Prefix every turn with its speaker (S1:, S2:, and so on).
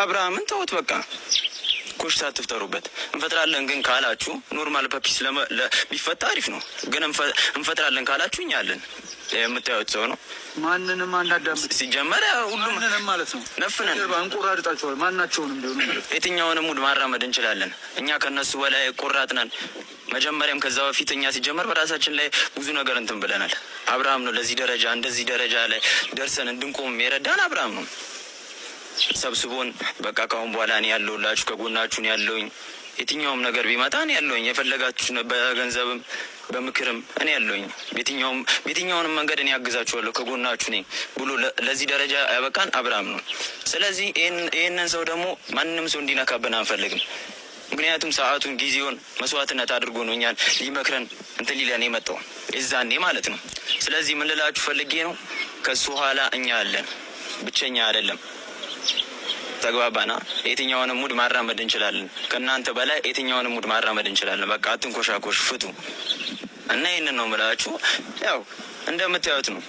S1: አብርሃምን ተውት በቃ። ኮሽታ አትፍጠሩበት። እንፈጥራለን ግን ካላችሁ normal በ peace ቢፈታ አሪፍ ነው። ግን እንፈጥራለን ካላችሁ እኛ አለን። የምታዩት ሰው ነው።
S2: ማንንም አናዳምጥ
S1: ሲጀመር ሁሉም
S2: ማንንም ማለት ነው።
S1: ነፍነን
S2: እንቆራርጣቸዋል። ማናቸውንም ቢሆኑ
S1: የትኛውንም mood ማራመድ እንችላለን። እኛ ከነሱ በላይ ቆራጥ ነን። መጀመሪያም ከዛ በፊት እኛ ሲጀመር በራሳችን ላይ ብዙ ነገር እንትን ብለናል። አብርሃም ነው ለዚህ ደረጃ እንደዚህ ደረጃ ላይ ደርሰን እንድንቆም የረዳን አብርሃም ነው። ሰብስቦን በቃ ካሁን በኋላ እኔ ያለሁላችሁ፣ ከጎናችሁ እኔ ያለሁኝ፣ የትኛውም ነገር ቢመጣ እኔ ያለሁኝ፣ የፈለጋችሁ በገንዘብም በምክርም እኔ ያለሁኝ፣ በየትኛውንም መንገድ እኔ ያግዛችኋለሁ፣ ከጎናችሁ ነኝ ብሎ ለዚህ ደረጃ ያበቃን አብርሃም ነው። ስለዚህ ይህንን ሰው ደግሞ ማንም ሰው እንዲነካብን አንፈልግም። ምክንያቱም ሰዓቱን ጊዜውን መስዋዕትነት አድርጎ ነው እኛን ሊመክረን እንትን ሊለን የመጣው የዛኔ ማለት ነው። ስለዚህ ምን ልላችሁ ፈልጌ ነው፣ ከሱ ኋላ እኛ አለን፣ ብቸኛ አይደለም። ተግባባና የትኛውንም mood ማራመድ እንችላለን። ከእናንተ በላይ የትኛውንም mood ማራመድ እንችላለን። በቃ አትንኮሻኮሽ፣ ፍቱ እና ይህንን ነው የምላችሁ። ያው እንደምታዩት ነው።